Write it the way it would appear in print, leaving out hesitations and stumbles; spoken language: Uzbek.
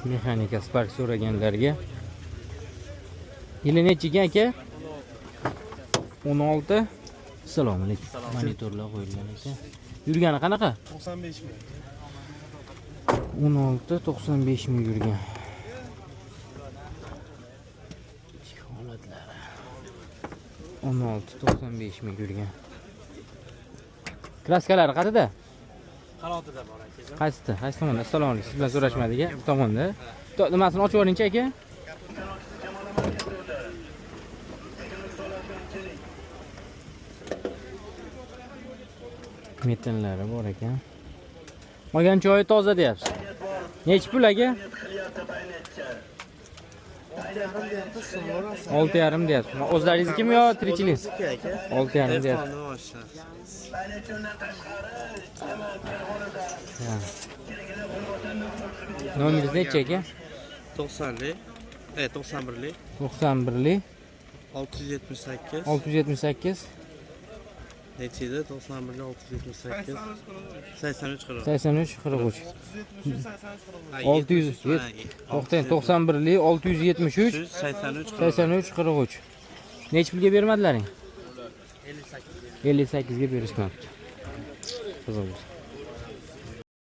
Mexanika Spark so'raganlarga. Yili necha ekan aka? 16. Assalomu alaykum. Monitorlar qo'yilgan ekan. Yurgani qanaqa? 95 ming. 16 95 ming yurgan. Ichki holatlari. 16 95 ming yurgan. Kraskalari qayerda? Qalotida bor akajon. Qaysida? Qaysi tomonda? Assalomu alaykum. Siz bilan so'rashmadik, bu tomonda. Nimasini ochib yuboringchi aka? Metinlari bor ekan. Olgan joyi toza deyapsiz. Nechi pul aka? 6,5 deyapsiz. O'zlaringiznikimi yo tirikchilik? 6,5 deyapsiz. Nomeringiz nechi aka? 90lik, 91lik, 91lik, 678, 678, nechida 91lik 678, 83 43. 83 43. 600 to'xtang, 91lik 673 83 83 43. Nechi pulga bermadilaring? 58 ga berishmabdi. Qiziq bo'lsa.